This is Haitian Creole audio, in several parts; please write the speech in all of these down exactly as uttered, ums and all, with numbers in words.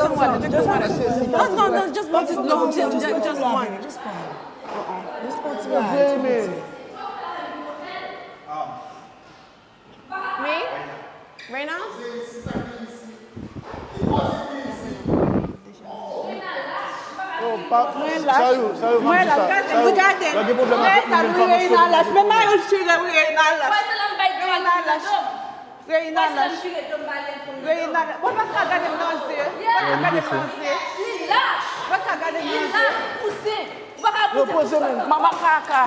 drink some water, drink some water. No, no, no, just one, no, just, just, just one. Just one. Just one. Just one. Mi? Reina? Yo, pa, mwen lach. Mwen lach. Gade, gade. Mwen lach. Men mayo chire, wi, Reina lach. Reina lach. Reina lach. Reina lach. Bon, pa ka gade m nan zye. Pa ka gade m nan zye. Pa ka gade m nan zye. Yo, poze men. Manman kaka.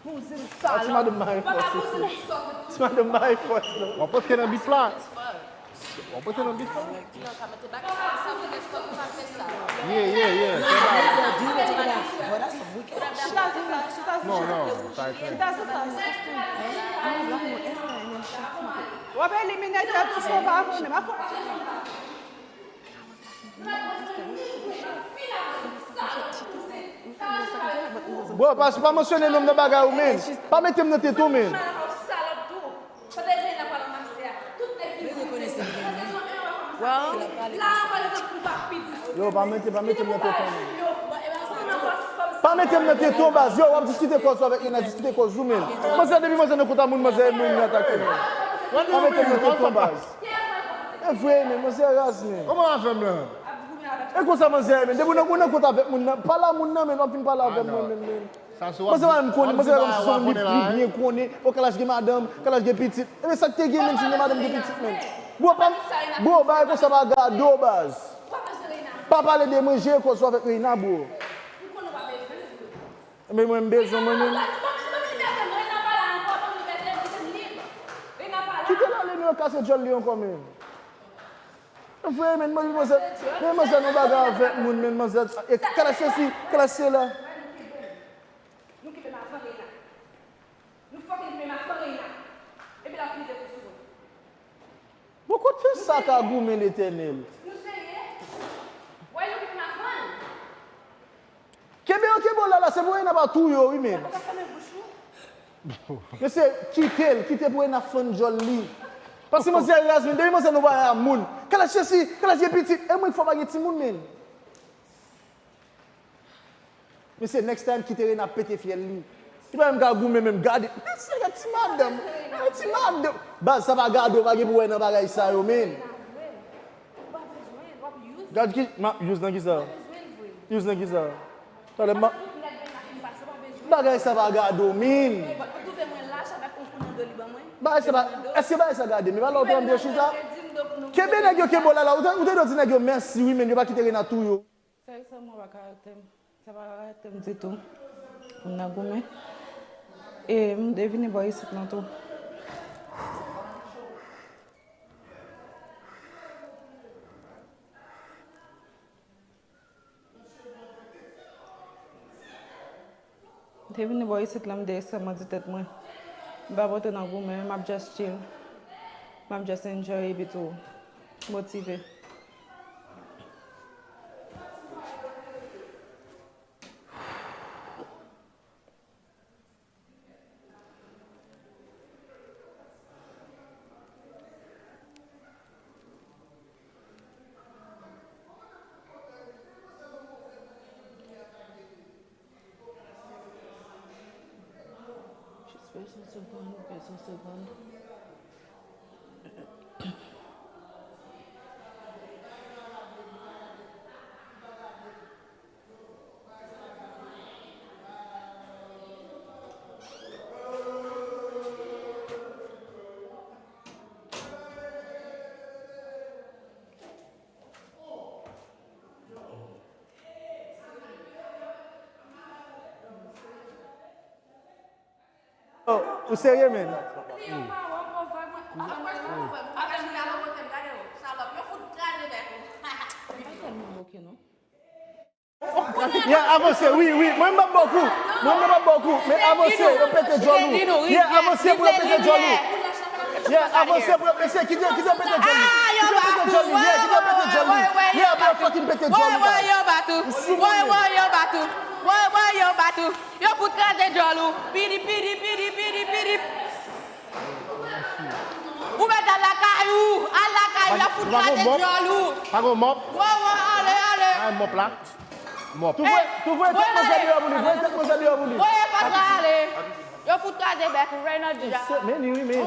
Ti madanm mare fòs isi. Ti madanm mare fòs non. W ap antre nan bif la. W ap antre nan bif la. Yeah, yeah, yeah. Non, non, sa e klè. W ap elimine tèt ou fò pa konnen. Bro, pa, pa mansyone non m nan bagay ou, men. Pa mete m nan tete w, men. Yo, pa mete, pa mete m nan tete w, men. Pa mete m nan tete w, baz. Yo, w ap diskite kòz ou avèk Reina, diskite kòz ou, men. Manzè, depi manzè nan kont a moun, manzè, moun nan atake, men. Pa mete m nan tete w, baz. E vre, men, manzè raz, men. Kòman w ap fè m la? E konsa manzè ye, men. Depi w nan, w nan kont avèk moun nan, pale a moun nan, men, w ap vin pale avè mwen, men, men. Manzè pa menm konnen, manzè pa menm si se yon moun li, li byen konnen. O, Kalash gen madanm, Kalash gen pitit. Ebyen, sa k te gen, menm si l gen madanm, gen pitit, men. Bro, pa, bro, bagay konsa pa gade w, baz. Pa pale de manje, kòz ou avèk Reina, bro. Ebyen, mwen, m bezwen mwen, menm. Kite l ale, non, kase djòl li ankò, men. Vre, men manzè, men manzè nan bagay avèk moun, men manzè, e kala sesi, kala sela. Nou kenbe m avan Reina. Nou fokin kenbe m avan Reina. Epi l ap vide kou sou mwen. Bon, kot fè sa ka goumen, Letènèl? Nou serye? Wè, nou kenbe m avan l. Kenbe yo, kenbe yo la, la, se pou Reina pa touye w, wi, men. Ou ka fèmen bouch ou? Mesye, kite l, kite pou Reina fann djòl li. Paske manzè raz, men, depi manzè nan bagay a moun. Kala sesi, kala je pitit. E mwen k fò pa gen timoun, men. Mesye, next time, kite Reina pete fyèl li. Li pa menm ka goumen menm, gade. Mesye, gade ti madanm. Gade ti madanm. Baz, sa pa gade w, pa gen pou wè nan bagay sa yo, men. Gad ki, ma, use nan ki sa? Use nan ki sa? Talè ma, bagay sa pa gade w, men. Bagay sa pa, èske bagay sa gade? Men pa lè w te antre chita. Kenbe nèg yo, kenbe w la, la. Ou te, ou te dwe di nèg yo mèsi, wi, men yo pa kite Reina touye w. Sèryezman, pa karaktè m. Sa pa karaktè m ditou. Pou m nan goumen. E m te vini bò isit lan tou. M te vini bò isit lan, m te ekstrèmman di tèt mwen. M pa pote nan goumen, m ap just chill. M ap just enjoy epi tou motive. Jis pase yon segonn, pase yon segonn. Oh, ou serye, men? Yeah, avanse, wi, wi. Mwen, m ap ba w kou. Mwen, m ap ba w kou. Men avanse, yo pete djòl ou. Yeah, avanse pou yo pete djòl ou. Yeah, avanse pou yo, mesye, kite, kite yo pete djòl ou. Kite yo pete djòl ou. Yeah, kite yo pete djòl ou. Yeah, pou yo fucking pete djòl ou. Woy, woy, yo bat ou. Woy, woy, yo bat ou. Woy, woy, yo bat ou. Yo fout kraze djòl ou. Pidi, pidi, pidi, pidi, pidi. Ou mèt al lakay ou. Al lakay ou, y ap fout kraze djòl ou. Pa gon mòp. Woy, woy, ale, ale. Pa mòp la. Mòp. Tou voye, tou voye tèt manzè deyò pou li, voye tèt manzè deyò pou li. Voye fatra ale. Yo fout kraze bèk ou, Reynald Dja. Men li wi, men.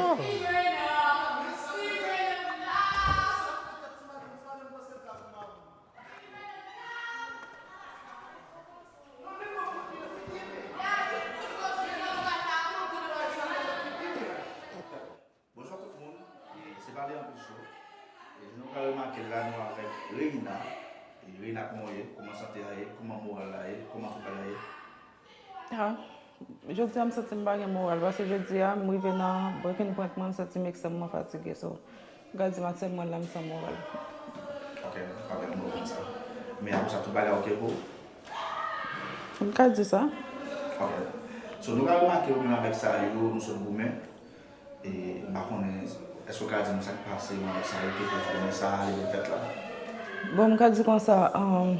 Bonswa tout moun. E se pa de anpil cho. E jan nou ka remake la, nou avèk Reina. E Reina, kòman w ye? Kòman sante a ye? Kòman moral la ye? Kòman tout bagay ye? Ah, jodi a m santi m pa gen moral, paske jodi a m rive nan breaking point mwen, m santi m ekstrèmman fatige. So, m ka di m aktyèlman la, m san moral. Ok, pa gen pwoblèm sa. Men apre sa, tout bagay ok pou ou? M ka di sa. Ok. So, nou ka remake ou menm avèk sa yo, nou sot goumen. E, m pa konnen, èske w ka di m sa k pase, mwen avèk sa yo te koz goumen sa a, li vin fèt la? Bon, m ka di konsa, um,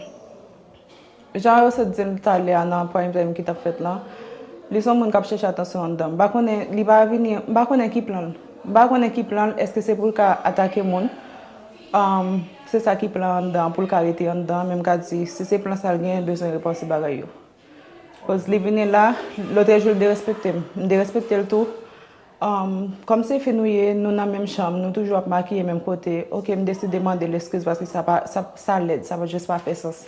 jan yo sot di m talè a nan prime time ki t ap fèt lan, li se yon moun k ap chèche atansyon anndan. M pa konnen, li pa vini, m pa konnen ki plan l. M pa konnen ki plan l, èske se pou l ka atake moun? Um, se sa ki plan anndan, pou l ka rete anndan, men m ka di, si se plan sa l genyen, l bezwen repanse bagay yo. Koz li vini la, lòt jou l derespekte m. M derespekte l tou. Um, kòm se fi nou ye, nou nan menm chanm, nou toujou ap makiye menm kote. Ok, m deside mande l eskiz paske sa pa, sa, sa lèd, sa pa, jis pa fè sans.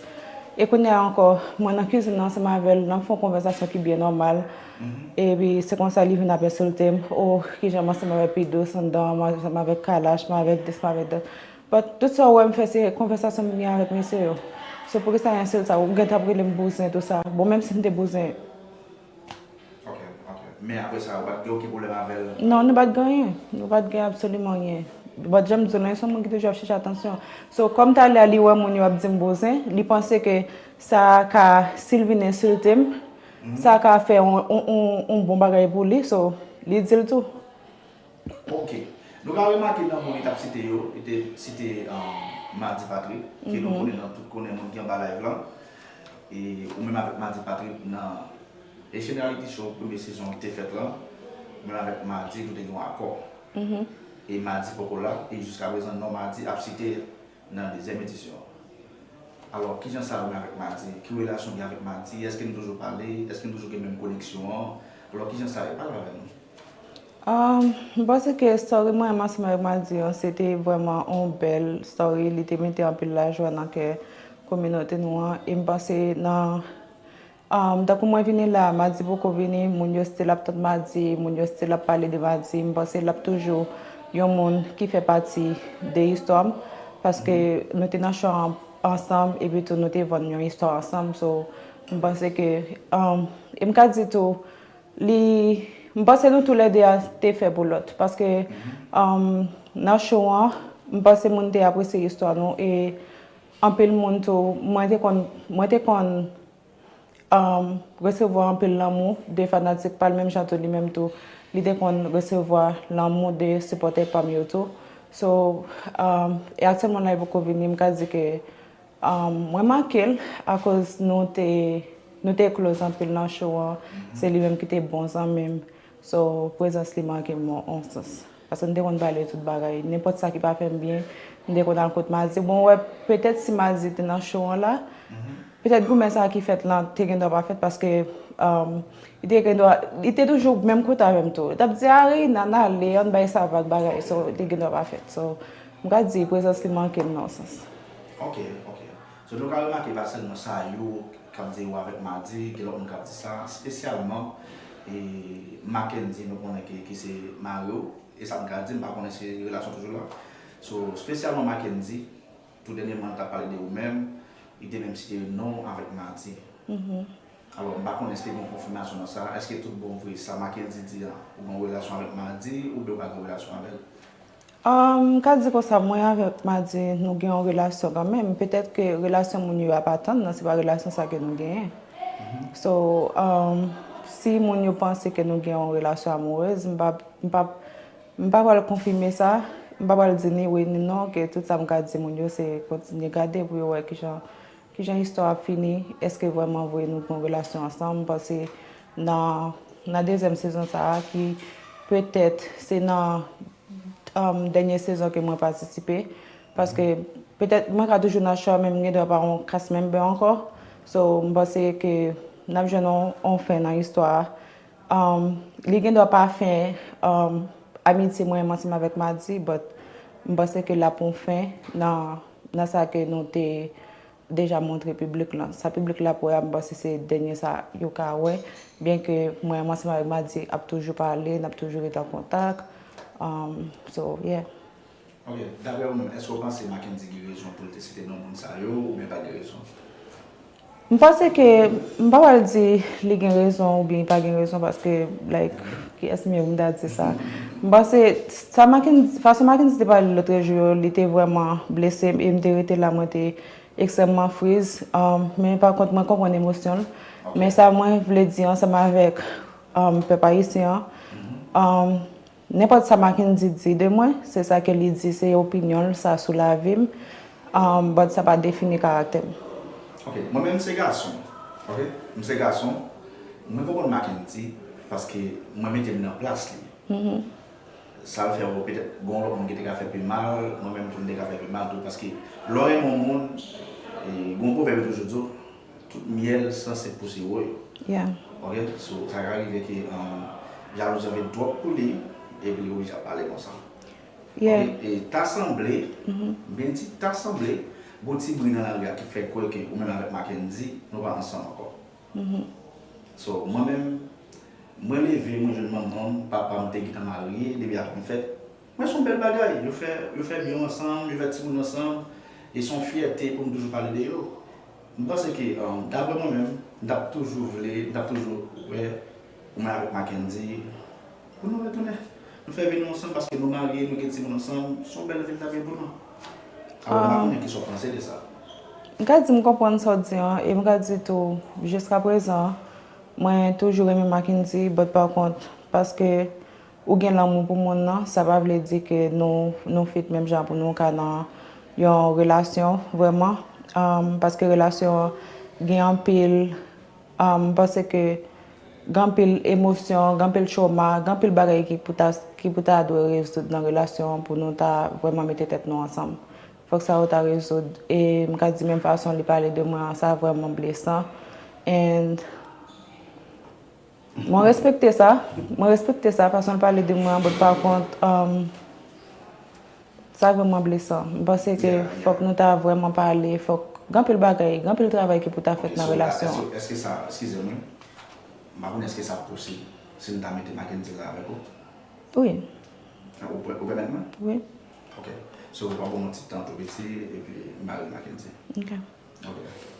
E kounye a ankò, mwen nan kizin nan ansanm avè l, n ap fè yon konvèsasyon ki byen nòmal. Epi se konsa li vin ap ensilte m. Oh, kijan m ansanm avèk P. Dous anndan, m ansanm avèk Kalash, m avèk this, m avèk that. But tout sa ou wè m fè, se konvèsasyon m gen avèk mesye yo. So, poukisa ensilte sa? Ou gentan ap rele m bouzen, tou sa. Bon, menm si m te bouzen. Ok, ok. Men apre sa, ou pa t gen okenn pwoblèm avè l? Non, nou pa t gen anyen. Nou pa t gen absoliman anyen. But jan m di w lan, se yon moun ki toujou ap chèche atansyon. So, kòm talè a li wè moun yo ap di m bouzen, li panse ke sa ka, si l vin ensilte m, sa ka fè yon, yon, yon, yon bon bagay pou li. So, li di l tou. Ok. Nou ka remake nan moun li t ap site yo, li te site um, Mardy Patrick, ke nou konnen nan tout konnen moun ki anba live lan. E ou menm avèk Mardy Patrick nan Haitian Reality Show premye sezon te fèt lan, ou menm avèk Mardy nou te gen yon akò. E Mardy poko la, e jiska prezan non Mardy ap site nan dezyèm edisyon an. Alò, kijan sa ou menm avèk Mardy? Ki relasyon w gen avèk Mardy? Èske nou toujou pale? Èske nou toujou gen menm koneksyon an? Alò, kijan sa ye? Pale avè nou. Um, m panse ke story mwen menm ansanm avèk Mardy an, se te vrèman yon bèl story. Li te mete anpil lajwa nan kè kominote nou an. E m panse nan, um, tankou mwen vini la, Mardy poko vini, moun yo still ap tann Mardy, moun yo still ap pale de Mardy. M panse l ap toujou yon moun ki fè pati de istwa m, paske nou te nan chan an ansanm, epi tou nou te vann yon istwa ansanm. So, m panse ke, um, e m ka di tou, Li, m panse nou toulède a te fè pou lòt, paske um, nan show an, m panse moun te apresye istwa nou, e anpil moun tou, mwen te konn, mwen te konn um, resevwa anpil lanmou de fanatik pa l, menm jan tou li menm tou, li te konn resevwa lanmou de sipòtè pa m yo tou. So, um, e aktyèlman la li poko vini, m ka di ke Um, mwen make l akoz nou te nou te close anpil nan show an. Se li menm ki te bon zanmi m. So, prezans li manke m yon, yon sans. Paske nou te konn pale tout bagay. Nenpòt sa ki pa fè m byen, m te konn al kot Mardy. Bon, wè, petèt si Mardy te nan show an la, petèt goumen sa ki fèt lan te gendwa pa fèt paske um, li te gendwa, li te toujou menm kote avè m tou. Li t ap di, Arina, n ale, ann bay sa vag bagay. So, li te gendwa pa fèt. So, m ka di, prezans li manke m nan yon sans. Ok, ok. So nou ka remake pa sèlman sa yo k ap di yo avèk Mardy, gen lòt moun k ap di sa, espesyalman e Mackendy nou konnen ke ki se mari w, e sa m ka di, m pa konnen si relasyon toujou la. So, espesyalman Mackendy, tou dènyèman l t ap pale de ou menm, li te menm site non w avèk Mardy. Alò, m pa konnen èske gen yon konfimasyon nan sa, èske tout bon vre sa Mackendy di a, ou gen yon relasyon avèk Mardy oubyen ou pa gen yon relasyon avè l? Um, m ka di konsa, mwen avèk Mardy, nou gen yon relasyon kanmenm. Petèt ke relasyon moun yo ap atann nan, se pa relasyon sa ke nou genyen. So, um, si moun yo panse ke nou gen yon relasyon amourèz, m pa, m pa, m pa pral konfime sa, m pa pral di ni wi ni non, ke tout sa m ka di moun yo, se kontinye gade pou yo wè kijan Kijan istwa a ap fini? Èske vrèman vre nou gen yon relasyon ansanm? M panse nan, nan dezyèm sezon sa a, ki petèt se nan um, dènye sezon ke mwen patisipe. Paske petèt mwen ka toujou nan show a, men m gendwa pa yon cast member ankò. So, m panse ke n ap jwenn yon, yon fen nan istwa a. Um, li gendwa pa fen um, amitye mwen menm ansanm avèk Mardy, but m panse ke l ap yon fen nan, nan sa ke nou te deja montre piblik lan. Sa piblik la ap wè a, m panse se dènye sa yo ka wè. Byenke mwen menm ansanm avèk Mardy ap toujou pale, n ap toujou ret an kontak. Um, so, yeah. Ok, daprè ou menm, èske w panse Mackendy gen rezon pou l te site non moun sa yo, oubyen pa gen rezon? M panse ke, m pa pral di li gen rezon oubyen li pa gen rezon, paske, like, kiyès m ye pou m ta di sa? M panse, sa Mackendy, fason Mackendy te pale lòtrejou yo, li te vrèman blese m e m te rete la, mwen te ekstrèmman friz. Um, men pa kont, mwen konprann emosyon l. Men sa mwen vle di ansanm avèk um, pèp ayisyen an, um, nenpòt sa Mackendy di de mwen, se sa ke li di, se opinyon l sa sou lavi m, um, but sa pa defini karaktè m. Ok, mwen menm m se gason. Ok, m se gason. Mwen konprann Mackendy paske mwen mete m nan plas li. Sa l fè w, petèt gen yon lòt moun ki te ka fè pi mal, mwen menm tou m te ka fè pi mal tou, paske lè w renmen yon moun, e, gen yon pwovèb yo toujou di w, tout myèl sanse pouse woy. Yeah. Ok, so sa ka rive ke um, jalouzi an vin twòp pou li, epi li oblije ap pale konsa. Yeah. Ok, e ta sanble, m byen di ta sanble, gon ti bri nan lari a ki fè kwè ke ou menm avèk Mackendy, nou pa ansanm ankò. So, mwen menm, mwen leve, mwen jwenn manman m, papa m te gentan marye, depi avan m fèt. Mwen se yon bèl bagay. Yo fè, yo fè byen ansanm, yo fè timoun ansanm. E se yon fyète pou m toujou pale de yo. M panse ke, um, daprè mwen menm, m t ap toujou vle, m t ap toujou wè ou menm avèk Mackendy pou nou retounen. Nou fè vi nou ansanm paske nou marye, nou gen timoun ansanm, se yon bèl vi l t ap ye pou nou. Alò, m pa konnen kisa w panse de sa. M ka di m konprann sa w di an, e m ka di tou, jiskaprezan, mwen toujou renmen Mackendy, but pa kont, paske ou gen lanmou pou moun nan, sa pa vle di ke nou, nou fit menm jan pou nou ka nan yon relasyon, vrèman. Um, paske relasyon an gen anpil, um, m panse ke gen anpil emosyon, gen anpil trauma, gen anpil bagay ki pou ta, ki pou ta dwe rezoud nan relasyon an pou nou ta vrèman mete tèt nou ansanm. Fòk sa yo ta rezoud. E m ka di menm fason li pale de mwen an, sa vrèman blesan. And mwen respekte sa. Mwen respekte sa, fason l pale de mwen an, but pa kont, um, sa vrèman blesan. M panse ke fòk nou ta vrèman pale, fòk gen anpil bagay, gen anpil travay ki pou ta fèt nan relasyon an. Èske sa, eskize mwen, m pa konnen èske sa posib si n ta mete Mackendy la avèk ou? Wi. Ou pè-, ou pèmèt mwen? Wi. Ok. So, w ap ban m yon ti tan tou piti, epi m ale Mackendy. Ok. Ok.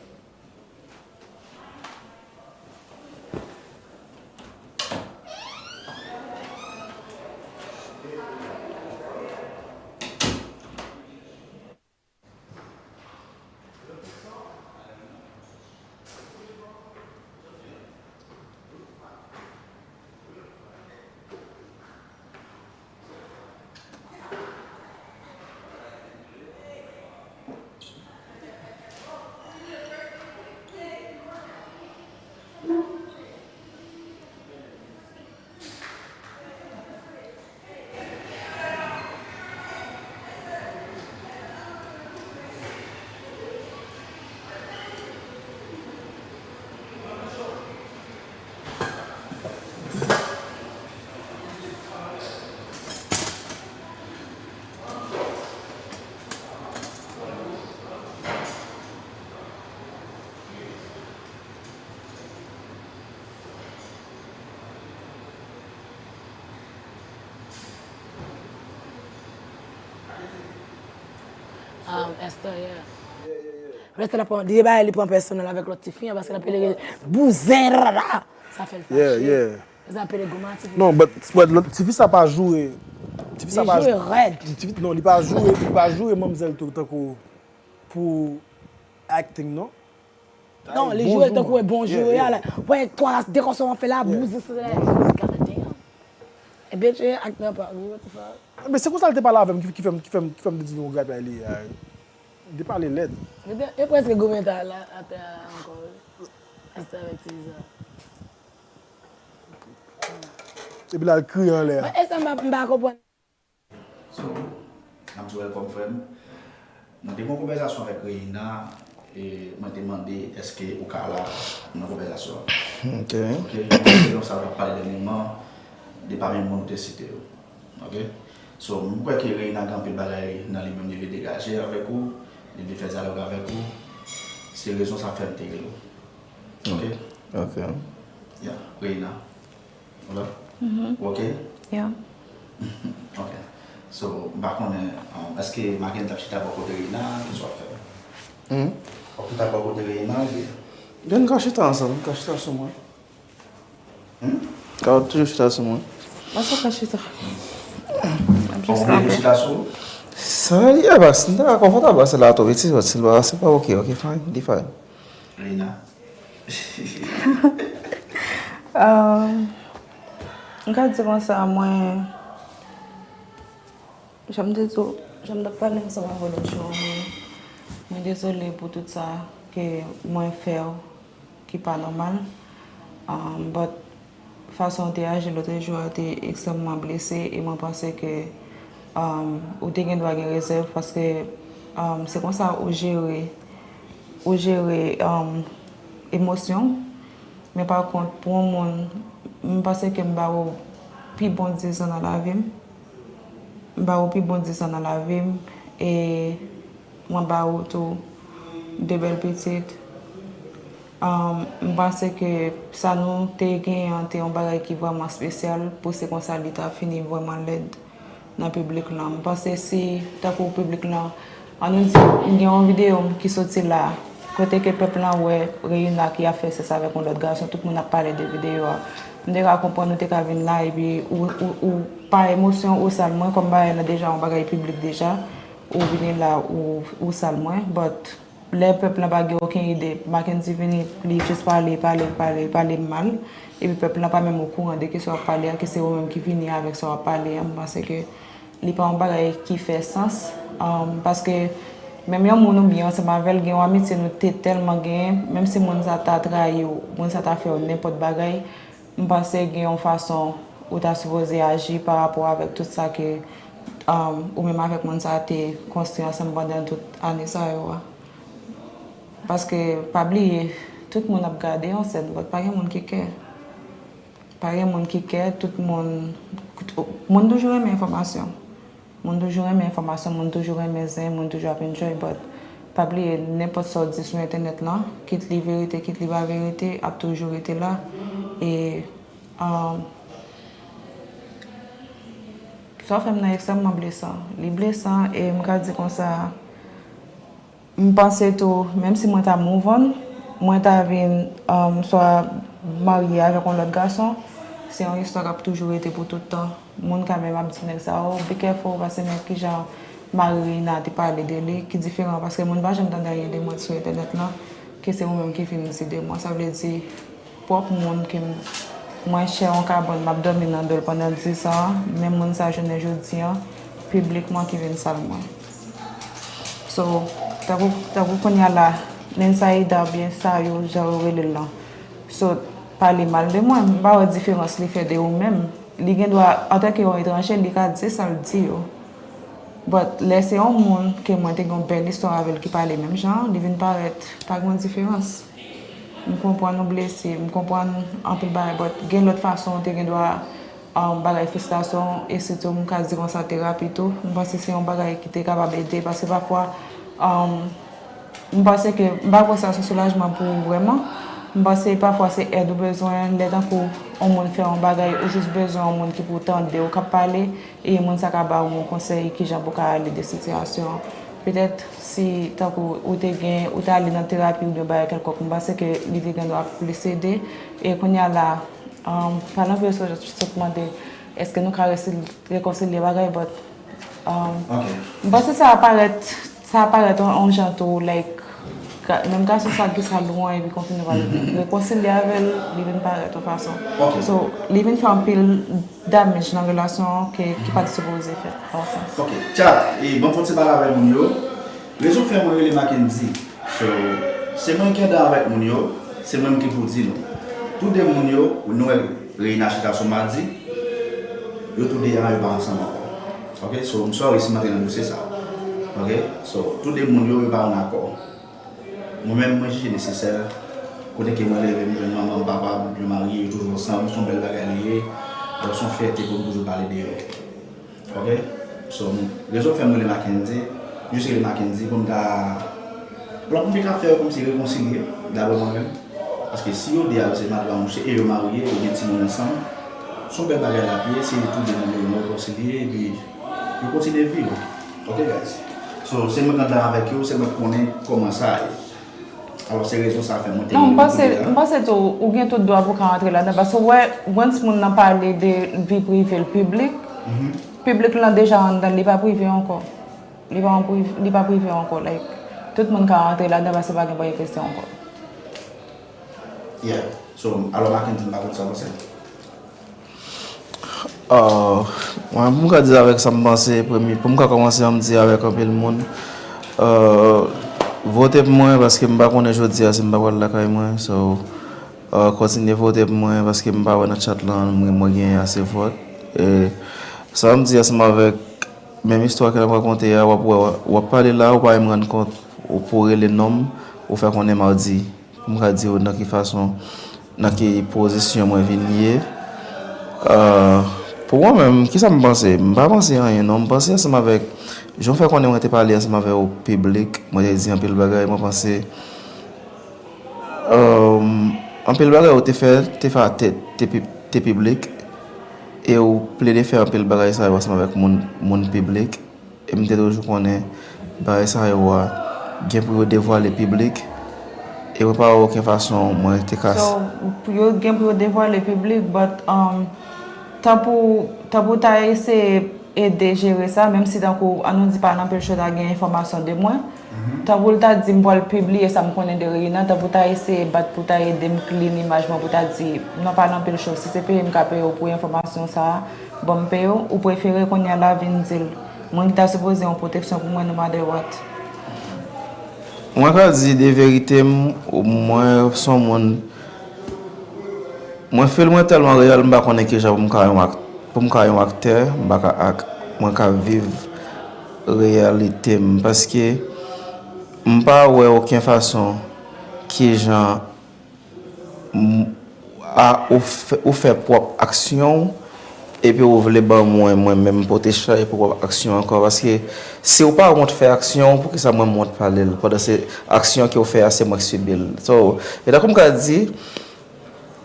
Um, Esther, yeah. Esther la pran, li bay, li pran pèsonèl avèk lòt tifi an, paske l ap pede bouzen, rara. Sa fè l fache. Yeah, yeah. Sa pede gwo mati pou... Non, but, but lòt tifi sa pa joure. Tifi sa pa joure rèd. Tifi, non, li pa joure, li pa joure manmzèl tou, tankou pou acting, non. Non, li joure tankou e bon joure a la. Wè, twa, de kòso an fè la, bouzen, se la. God damn. E bitch, e aktè pa, what the fuck? Men se konsa l te pale avè m ki, ki fè m, ki fè m, ki fè m te di nou gad bagay li a. Li te pale lèd. Li te, e prèske goumen ta la, atè a ankò. Esther avèk Tiliza. Epi l al kriye anlè a. Men Esther, m pa, m pa konprann. So, n ap di w welcome, frè m. Mwen te gen yon konvèsasyon avèk Reina, e mwen te mande èske ou ka la nan konvèsasyon an. Ok. Ok, se yon sa w t ap pale dènyèman, de pami moun ou te site yo. Ok? So, m kwè ke Reina gen anpil bagay nan li menm li vle degaje avèk ou, li vle fè dyalòg avèk ou. Se rezon sa fè m te rele w. Ok? Ok. Yeah, Reina. Ou la? Mhm. Ou ok? Yeah. Ok. So, m pa konnen, um, èske Maken t ap chita bò kote Reina, kisa w ap fè? Hmm? W ap chita bò kote Reina, oubyen? Ben, n ka chita ansanm, n ka chita sou mwen. Hmm? Ka toujou chita sou mwen. Mwen sa ka chita. M ap jis kanpe. Ou vle chita sou ou? Sa, yeah, bas, m ta konfòtab bas la tou, piti, but si l pa, si l pa ok, ok, fine, li fine. Reina. Um, m ka di konsa, mwen, jan m te di w, jan m t ap pale ansanm avè w lòt jou an, mwen, mwen dezole pou tout sa ke mwen fè w ki pa nòmal. Um, but fason w te aji lòt jou a te ekstrèmman blese e mwen panse ke, um, ou te gen dwa gen rezèv paske, um, se konsa ou jere, ou jere, um, emosyon w. Men pa kont, pou yon moun, m panse ke m ba ou pi bon diz an nan lavi m. M ba ou pi bon diz an nan lavi m. E mwen ba ou tou de bèl pitit. Um, m panse ke sa nou te genyen an te yon bagay ki vrèman espesyal pou se konsa li ta fini vrèman lèd nan piblik lan. M panse si, tankou piblik lan, an nou di, m gen yon videyo m ki soti la, kote ke pèp lan wè Reina ki ap fè sès avèk yon lòt gason, tout moun ap pale de videyo a. M te ka konprann ou te ka vin la, epi ou, ou, ou pa emosyon ou sal mwen, kòm bagay la deja yon bagay piblik deja, ou vini la, ou, ou sal mwen, but lè pèp lan pa gen okenn ide, Mackendy vini, li jis pale, pale, pale, pale mal, epi pèp lan pa menm okouran de ki sa w ap pale a, ke se ou menm ki vini avèk sa w ap pale a, m panse ke li pa yon bagay ki fè sans, um, paske menm yon moun ou byen ansanm avè l, gen yon amitye nou te tèlman genyen, menm si moun sa ta trayi w, moun sa ta fè w nenpòt bagay, m panse gen yon fason ou ta sipoze aji pa rapò avèk tout sa ke, um, ou menm avèk moun sa te konstwi ansanm pandan tout ane sa yo a. Paske, pa bliye, tout moun ap gade yon sèn, but pa gen moun ki kè. Pa gen moun ki kè, tout moun, moun toujou renmen enfòmasyon. Moun toujou renmen enfòmasyon, moun toujou renmen zen, moun toujou ap enjoy, but pa bliye, nenpòt sa w di sou entènèt lan, kit li verite, kit li pa verite, ap toujou rete la. E, um, sa w fè m nan ekstrèmman blesan. Li blesan, e m ka di konsa, m panse tou, menm si mwen ta move on, mwen ta vin, um, swa marye avèk yon lòt gason, se yon istwa k ap toujou rete pou tout tan. Moun ka menm ap di nèg sa, "Oh, be careful," paske men kijan mari Reina te pale de li, ki diferan, paske moun pa janm tande anyen de mwen sou entènèt lan, ke se ou menm ki vin di de mwen. Sa vle di, pwòp moun ke m, mwen share yon kabann, m ap dòmi nan do l pandan diz an, menm moun sa jounen jodi an, piblikman ki vin sal mwen. So, tankou, tankou kounye a la, Nensaida oubyen sa yo, jan yo rele l lan, sot pale mal de mwen, m pa wè diferans li fè de ou menm. Li gen dwa, antanke yon etranje, li ka di sa l di yo. But lè se yon moun ke mwen te gen yon bèl istwa avè l ki pale menm jan, li vin parèt, pa gen yon diferans. M konprann ou blese, m konprann anpil bagay, but gen lòt fason ou te gen dwa, um, bagay fristrasyon, e sitou m ka di konsa terapi tou. M panse se yon bagay ki te kapab ede, paske pafwa, um, m panse ke, m pa kwè sa se soulajman pou ou vrèman. M panse pafwa se èd ou bezwen, lè tankou yon moun fè yon bagay, ou jis bezwen yon moun ki pou tande w k ap pale, e moun sa ka ba w yon konsèy kijan pou w ka ale de sitiyasyon an. Petèt si tankou ou te gen, ou te ale nan terapi oubyen bagay kèlkonk, m panse ke li te gen dwa plis ede. E kounye a la, um, pa nan vye sou sot mande, èske nou ka resi-, rekonsilye bagay, but, um, m panse sa ap parèt, sa ap parèt yon, yon jan tou, like, ka-, menm gason sa ki sal ou an, epi kontinye pale, rekonsilye avè l, li vin parèt yon fason. So, li vin fè anpil damage nan relasyon an ke, ki pa t sipoze fèt, nan yon sans. Ok, chat, e ban m fè yon ti pale avè moun yo. Rezon fè mwen rele Mackendy. So, se mwen ki andan avèk moun yo, se mwen ki pou di nou. Tou de moun yo, nou wè Reina chita sou madi, yo tou de an yo pa ansanm ankò. Ok, so, m sorry si m antre nan dosye sa. Ok, so, tou de moun yo, yo pa ann akò. Mwen menm, mwen jije nesesè, kote ke mwen leve, m jwenn manman m, papa m, yo marye, yo toujou ansanm, se yon bèl bagay li ye. Alò, se yon fyète pou m toujou pale de yo. Ok? So, rezon fè m rele Mackendy, jis rele Mackendy pou m ta, pou m te ka fè yo kòmsi rekonsilye, daprè mwen menm. Paske si yo de a yo se madam, se e yo marye, yo gen timoun ansanm, se yon bèl bagay l ap ye, se tou de moun yo rekonsilye, epi yo kontinye viv. Ok, guys? So, se mwen k andan avèk yo, se mwen k konnen kòman sa ye. Alò, se rezon sa fè mwen te Non, m panse, m panse tou, ou gen tout dwa pou ka antre ladan, paske w wè, once moun nan pale de vi prive l piblik, piblik lan deja anndan, li pa prive ankò. Li pa an priv-, li pa prive ankò, like, tout moun ka antre ladan paske pa gen privesi ankò. Yeah. So, alò, Mackendy, m pa konn sa w panse. Ah, mwen, pou m ka di avèk sa m panse, premye, pou m ka kòmanse, an m di avèk anpil moun, ah, vote pou mwen, paske m pa konnen jodi a si m pa pral lakay mwen. So, ah, kontinye vote pou mwen, paske m pa wè nan chat lan, mwen, mwen gen ase vòt. E sa m di ansanm avèk menm istwa ke n ap rakonte a, w ap wè, w ap pale la, ou pa menm rann kont, ou pou rele non m, ou fè konnen m a di. Pou m ka di w nan ki fason, nan ki pozisyon mwen vin ye. Ah, pou mwen menm, kisa m panse? M pa panse anyen non. M panse ansanm avèk, jan w fè konnen mwen te pale ansanm avè w piblik, mwen te di anpil bagay, mwen panse, ah, anpil bagay ou te fè, te fè, te, te pi-, te piblik, e ou plede fè anpil bagay sa yo ansanm avèk moun, moun piblik. E m te toujou konnen bagay sa yo a gen pou yo devwale piblik. E mwen pa wè okenn fason mwen te ka. So, pou yo gen pou yo devwale piblik, but um, tan pou tan pou ta eseye ede jere sa, menm si tankou an nou di pa nan pil cho ta gen enfòmasyon de mwen, tan pou l ta di m pral pibliye sa m konnen de Reina, tan pou ta eseye bat pou ta ede m clean imaj mwen pou ta di non pa nan pil cho, si se peye m ka peye w pou enfòmasyon sa a, bon m peye w, ou prefere kounye a la vin di l mwen ki ta sipoze yon pwoteksyon pou mwen no matter what. Mwen ka di de verite m, mwen se yon moun, mwen feel mwen tèlman reyèl, m pa konnen kijan pou m ka yon ak, pou m ka yon aktè, m pa ka ak, mwen ka viv reyalite m, paske m pa wè okenn fason kijan a ou fè, ou fè pwòp aksyon w epi ou vle ban mwen mwen menm pote chay pou pwòp aksyon ankò, paske si ou pa wont fè aksyon w, poukisa mwen m wont pale l pandan se aksyon ke w fè a se mwen k sibi l? So e tankou m ka di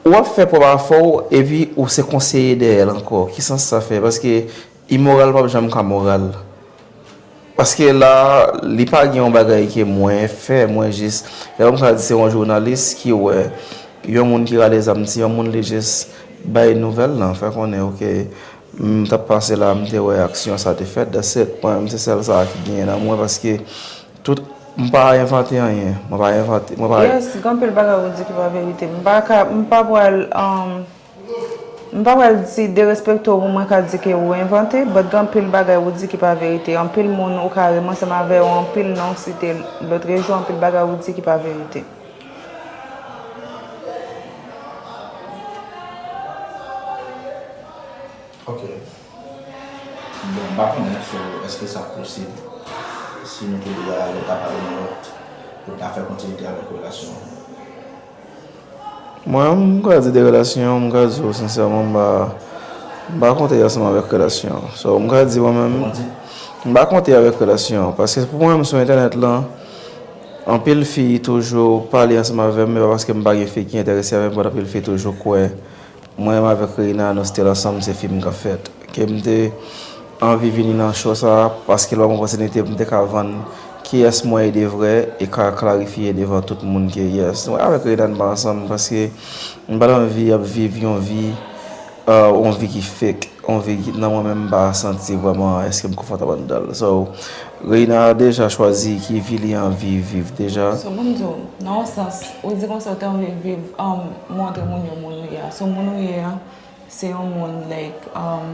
ou ap fè pwòp afè w epi ou se konseye dèyè l ankò, ki sans sa fè? Paske imoral p ap janm ka moral. Paske la li pa gen yon bagay ke mwen fè, mwen jis, lè m ka di se yon jounalis ki wè yon moun ki rale zam ti yon moun li jis bay nouvèl lan, fè konnen ok m t ap pase la m te wè aksyon sa te fèt, that's it, mwen menm se sèl sa ki genyen nan mwen paske tout m pa envante anyen, mwen pa envante, mwen pa. Yes, gen anpil bagay ou di ki pa verite, m pa ka, m pa pral um, M pa pral di derespekte w pou mwen ka di ke ou envante, but gen anpil bagay ou di ki pa verite. Anpil moun ou ka ri m ansanm avè w, anpil non w site lotrejou, anpil bagay ou di ki pa verite. Ok. Bon, m pa konnen, so, èske sa posib si nou tou de a lè ta pale yon lòt pou ta fè kontinite avèk relasyon an? Mwen menm, m ka di de relasyon, m ka di w sensèman, m pa, m pa konte ansanm avèk relasyon. So, m ka di mwen menm, m pa konte avèk relasyon. Paske pou mwen menm sou entènèt lan, anpil fi toujou pale ansanm avè m, men pa paske m pa gen fi ki enterese avè m, but anpil fi toujou kwè mwen menm avèk Reina, nou still ansanm, se fim k ap fèt. Ke m te anvi vini nan show sa paske l ban m opòtinite pou m te ka vann kiyès mwen ye de vrè e ka klarifye devan tout moun ke yes, mwen avèk Renan pa ansanm paske m pa t anvi ap viv yon vi yon vi ki fake, yon vi ki nan mwen menm m pa santi vrèman èske m konfòtab anndan l. So Reina deja chwazi ki vi li anvi viv deja. So ban m di w, nan yon sans, ou di konsa ou te anvi viv, um, montre moun yo moun ou ye a. So moun ou ye a, Se yon moun like um,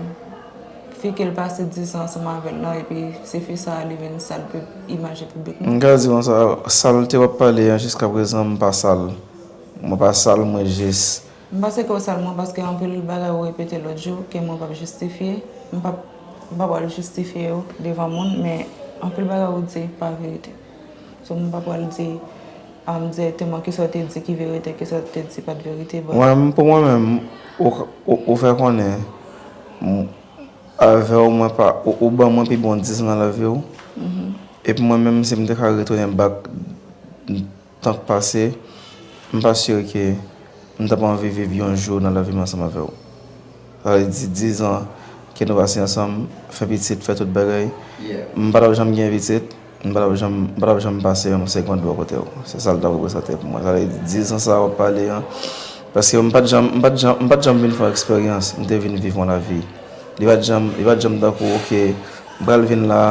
fi ke l pase dis an ansanm avè l lan epi se fi sa a li vin sal pib imaj piblik nou. M ka di konsa, salte w ap pale an jiskaprezan m pa sal. Mwen pa sal, mwen jis. M panse ke w sal mwen paske anpil bagay ou repete lòt jou ke mwen p ap jistifye. M p ap m p ap pral jistifye yo devan moun men anpil bagay ou di pa verite. So m p ap pral di um, dirèkteman kisa w te di ki verite, kisa w te di pa t verite. But... Mwen, pou mwen menm, ou, ou, ou fè konnen, m, avè w, mwen pa, ou, ou ban mwen pi bon dis an nan lavi w. Epi mwen menm, si m te ka retounen back tan k pase, m pa sire ke m t ap anvi viv yon jou nan lavi m ansanm avè w. Sa vle di dis an ke nou pase ansanm, fè pitit, fè tout bagay. M pa t ap janm gen pitit, m pa t ap janm, m pa t ap janm pase yon segond bò kote w. Se sa l t ap reprezante pou mwen. Sa vle di dis an sa a w ap pale an, paske m pa t janm, m pa t janm, m pa t janm vin fè yon eksperyans, m te vin viv yon lavi. Li pa t janm, li pa t janm tankou, ok, m pral vin la,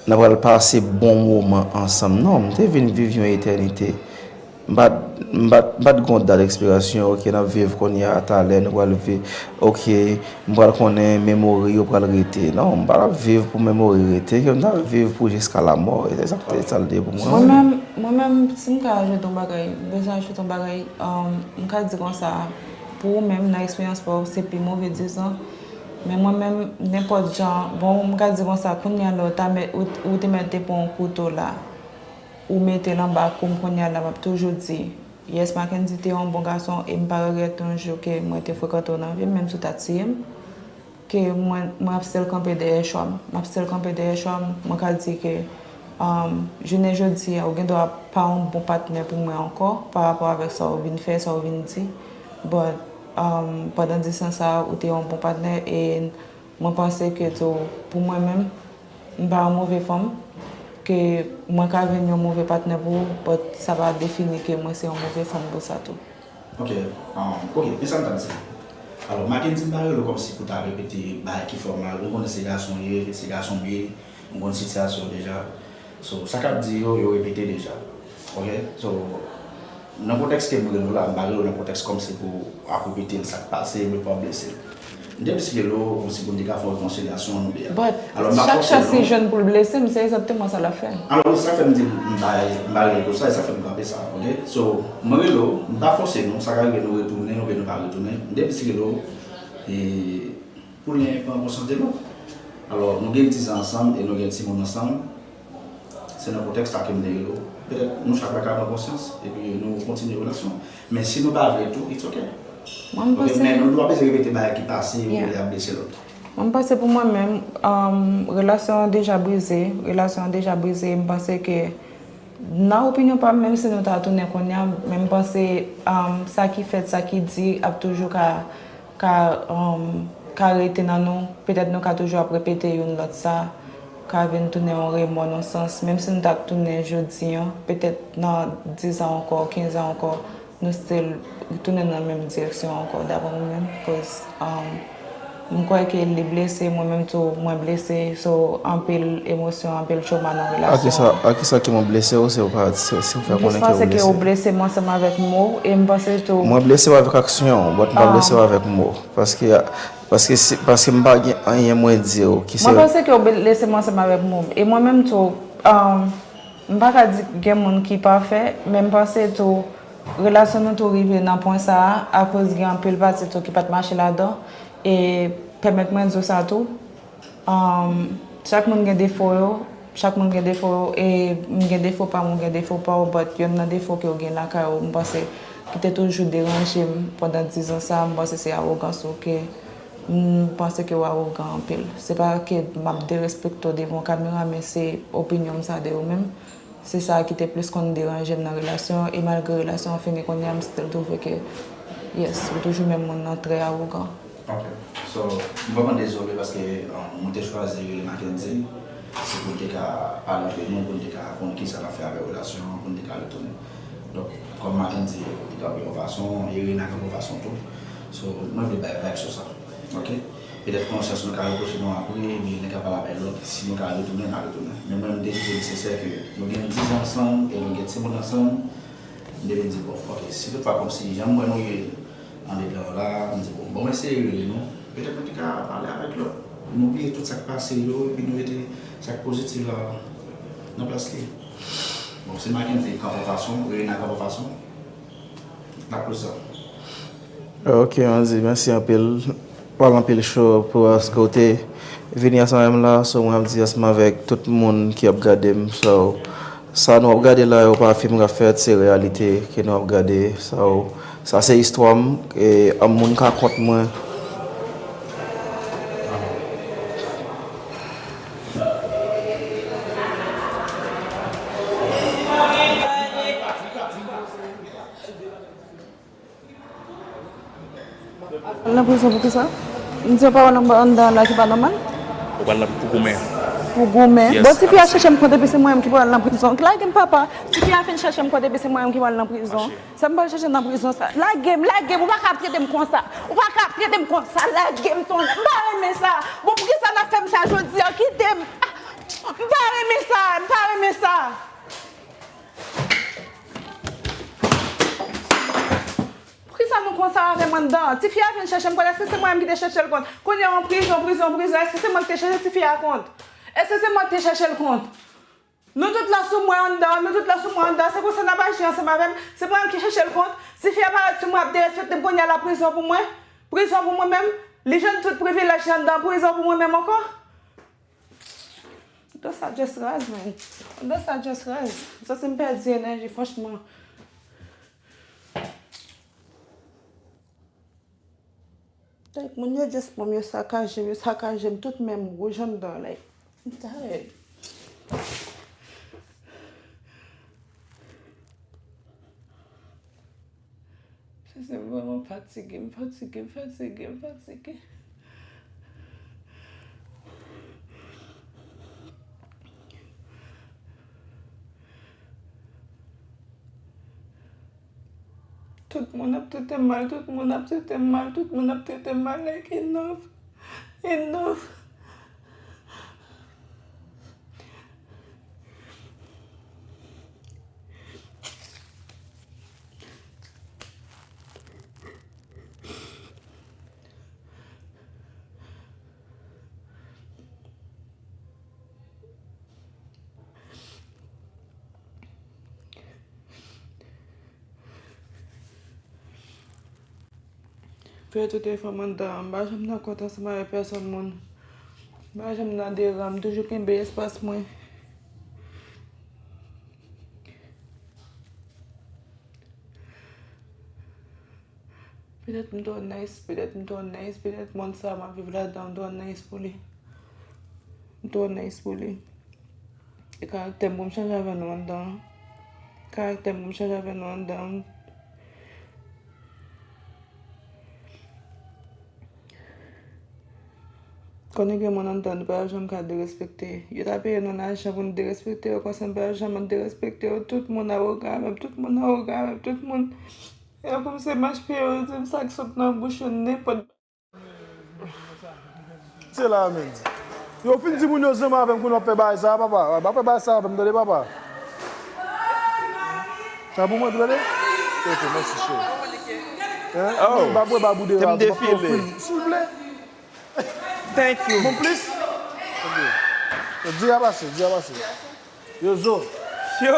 n ap pral pase bon moman ansanm. Non, m te vin viv yon etènite. M pa t, m pa t, m pa t gen yon dat ekspirasyon, ok, n ap viv kounye a, talè nou pral viv, ok, m pral konnen memori yo pral rete. Non, m pa t ap viv pou memori rete, ke m ta viv pou jiska lamò, e se sa k te, sa l te ye pou mwen. Mwen menm, mwen menm, si m ka ajoute yon bagay, m bezwen ajoute yon bagay, um, m ka di konsa, pou ou menm, nan eksperyans pa w, se pi move dis an, men mwen menm, nenpòt jan, bon, m ka di konsa, kounye a la, ou ta mèt, ou, ou te mèt te pran yon kouto la, ou mete l anba kou m kounye a la, m ap toujou di, yes, Mackendy te yon bon gason e m pa regrèt yon jou ke mwen te frekante w nan vi m, menm si w ta tiye m, ke mwen, mwen ap still kanpe dèyè chwa m. M ap still kanpe dèyè chwa m. Mwen ka di ke, um, jounen jodi a, ou gen dwa pa yon bon patnè pou mwen ankò, pa rapò avèk sa w vin fè, sa w vin di. But, um, pandan dis an sa a, ou te yon bon patnè e mwen panse ke tou, pou mwen menm, m pa yon move fanm. ke mwen ka vin yon move patnè pou ou, but sa pa defini ke mwen se yon move fanm pou sa tou. Ok, um, ok, men sa m t ap di. Alò, Mackendy, m pa rele w kòmsi pou ta repete bagay ki fè w mal. M konnen se gason w ye, se gason m ye, m konn sitiyasyon w deja. So, sa k ap di yo, yo repete deja. Ok? So, nan kontèks ke m rele w la, m pa rele w nan kontèks kòmsi pou w ap repete l sa k pase, oubyen pou w ap blese l. M te plis rele w kòmsi pou n te ka fè yon rekonsilyasyon, nou de a. But, alò, m pa chak fòse fwa si l jwenn pou l blese m, se egzakteman sa l ap fè. Alò, wi, sa fè m di m pa, m pa rele pou sa, e sa fè m kanpe sa, ok? So, mwen rele w, m pa fòse nou, sa ka rive nou retounen oubyen nou pa retounen. M te plis rele w, e, pou l pran konsyans de nou. Alò, nou gen diz an ansanm e nou gen timoun ansanm. Se nan kontèks sa ke m te rele w. Petèt nou chak la ka pran konsyans, epi nou kontinye relasyon. Men si nou pa vle tou, it's ok. Mwen, m Ok, panse men nou dwa bezwen repete bagay ki pase pou Yeah. li ap blese lòt. Mwen, m panse pou mwen menm, um, relasyon an deja brize, relasyon an deja brize, m panse ke nan opinyon pa m, menm si nou ta tounen kounye a, men m panse, um, sa ki fèt, sa ki di ap toujou ka, ka, um, ka rete nan nou. Petèt nou ka toujou ap repete youn lòt sa, ka vin tounen yon remò nan sans. Menm si nou ta tounen jodi an, petèt nan diz an ankò, kenz an ankò, nou still tounen nan menm direksyon ankò, daprè mwen menm, cause, um, m kwè ke li blese, mwen menm tou, mwen blese, so, anpil emosyon, anpil trauma nan relasyon an. A kisa, a kisa ke mwen blese w, si w pa, si, si w fè M jis konnen ke w panse ke blese? Ou blese m ansanm avèk mo, e m panse tou Mwen blese w avèk aksyon, but m pa blese w avèk mo. Paske, paske si, paske m pa gen anyen mwen di w ki se Mwen panse ke w blese m ansanm avèk mo. E mwen menm tou, um, m pa ka di gen moun ki pafè, men m panse tou, relasyon nou tou rive nan pwen sa a, akoz gen anpil pati tou ki pa t mache ladan, e pèmèt mwen di w sa tou, um, chak moun gen defo yo, chak moun gen defo yo, e m gen defo pa m, ou gen defo pa w, but yonn nan defo ke w gen lakay ou, m panse, ki te toujou deranje m pandan diz an sa a, m panse se awogans ou ke m panse ke w awogan anpil. Se pa ke m ap derespekte w devan yon kamera, men se opinyon m sa de ou menm. Se sa ki te plis konn deranje m nan relasyon an, e malgre relasyon an fini kounye a, m still twouve ke, yes, ou toujou menm moun nan trè awogan. Ok. So, m vrèman dezole paske, um, mwen te chwazi rele Mackendy. Se pou n te ka pale antre nou, pou n te ka konn kisa n ap fè avèk relasyon an, pou n te ka retounen. Donk, kòm Mackendy, li kanpe yon fason, e Rena kanpe yon fason tou. So, mwen vle bay vag sou sa. Ok? Petèt konsyans nou ka repwoche nou apre, men nou ka pale avèk lòt. Si nou ka retounen, n a retounen. Men mwen, m te jije nesesè ke nou gen diz an ansanm e nou gen timoun ansanm. M te vin di, bon, ok, si toutfwa kòmsi jan m wè nou ye andedan la, m di, bon, bon, m eseye rele nou. Petèt nou te ka pale avèk lòt. Nou bliye tout sa k pase yo, epi nou mete sa k pozitif la nan plas li. Bon, se Mackendy k kanpe yon fason, Rena kanpe yon fason. N ap poze sa. Ok, Andy, mèsi anpil. Pale anpil cho pou paske w te vini ansanm avè m la. So, mwen ap di ansanm avèk tout moun ki ap gade m. So, sa nou ap gade la yo pa fim k ap fèt, se reyalite ke nou ap gade. So, sa se istwa m, e, an moun ka kont mwen. Al nan prizon pou kisa? M di yo pa wè nan anndan la ki pa nòmal? Ou pral nan pou goumen. Pou goumen. Yes, bon, tifi a chèche m kont epi se mwen menm ki pral nan prizon. Lage m papa. Tifi a fin chèche m kont epi se mwen menm ki pral nan prizon. Sa m pral chèche nan prizon sa? Lage m, lage m. Ou pa ka ap trete m konsa. Ou pa ka ap trete m konsa. Lage m, ton. M pa renmen sa. Bon, pou kisa n ap fè m sa jodi a? Kite m. Ah, m pa renmen sa. M pa renmen sa. Poukisa nou konsa avè m anndan? Tifi a vin chèche m kont, èske se mwen menm ki te chèche l kont? Kounye a, an prizon, prizon, prizon, èske se mwen ki te chèche tifi a kont? Èske se mwen ki te chèche l kont? Nou tout la sou mwen anndan, nou tout la sou mwen anndan, se konsa n ap aji ansanm avè m, se mwen menm ki chèche l kont? Tifi a parèt sou mwen, ap derespekte m, kounye a l a prizon pou mwen? Prizon pou mwen menm? Li jwenn tout privilèj li anndan, prizon pou mwen menm ankò? Anndan sa just raz, man. Anndan sa just raz. M santi m pèdi enèji, franchman. Like, moun yo just pran m, yo sakaje m, yo sakaje m tout, menm wouj anndan, like, I'm tired. Sezi, m vrèman fatige, m fatige, m fatige, m fatige. Tout moun ap trete m mal, tout moun ap trete m mal, tout moun ap trete m mal, like, enough, enough. Fè tout efò m anndan an, m pa janm nan kont ansanm avèk pèsonn moun. M pa janm nan deran, m toujou kenbe espas mwen. Petèt m twò nice, petèt m twò nice, petèt mond sa a m ap viv ladan an, m twò nice pou li. M twò nice pou li. E karaktè m pou m chanje avè nou anndan an. Karaktè m pou m chanje avè nou anndan an. Konnen gen moun anndan nou pa janm ka derespekte. Yo ta peye nou lajan pou nou derespekte yo, konsa nou pa janm derespekte yo. Tout moun awogan avè m, tout moun awogan avè m, tout moun. E kòmsi m achte yo, di m sa k sot nan bouch yo, nenpòt. Se la menm. Yo fin di moun yo zanmi avè m kounye a w ap fè bagay sa a, papa. W ap fè bagay sa a avè m, tande, papa. Sa pou mwen, tande? Ok, mèsi, cheri. Hein? Oh. M pa bwè babou de rad, m ap fè w fri. Silvouplè. Thank you. Bon, plis? Ok. Di a pase, di a pase. Yo, zo. Yo,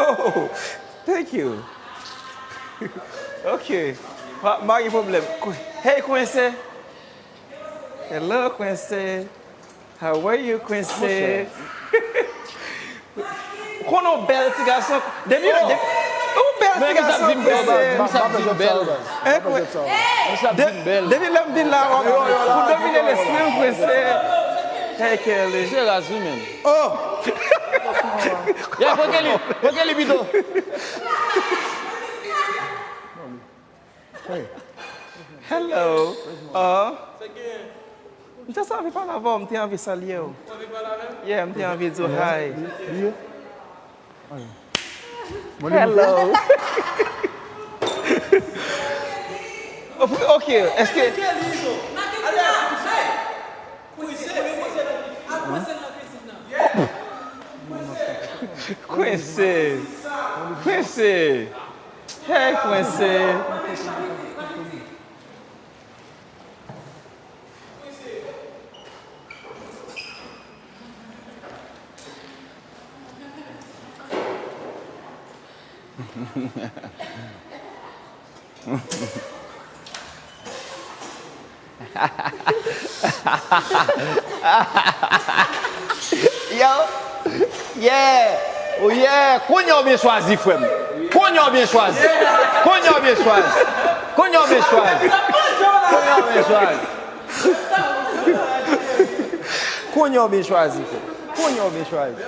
thank you. Ok. Pa, pa gen pwoblèm. Hey, Kwense. Hello, Kwense. How are you, Kwense? Konnen w bèl ti gason. Depi, depi, ou bèl ti gason, Kwense. Men misye ap di m bèl, misye ap di m bèl. Hein, Kwense? Misye ap di m bèl. Depi lè m vin la, w ap, ou domine lespri m, Kwense. Hey, Kelly. Misye raz wi, menm. Oh! Yeah, pran Kelly, pran Kelly pito. Hey. Hello. Ah. M just anvi pale avè w, m te anvi salye w. Yeah, m te anvi di w hi. Hello. Ok, èske Kwense. Kwense. Hey, Kwense. Yo, yeah, oh yeah, kounye a w byen chwazi, frè m. Kounye a w byen chwazi. Kounye a w byen chwazi. Kounye a w byen chwazi. Kounye a w byen chwazi. Kounye a w byen chwazi, frè. Kounye a w byen chwazi.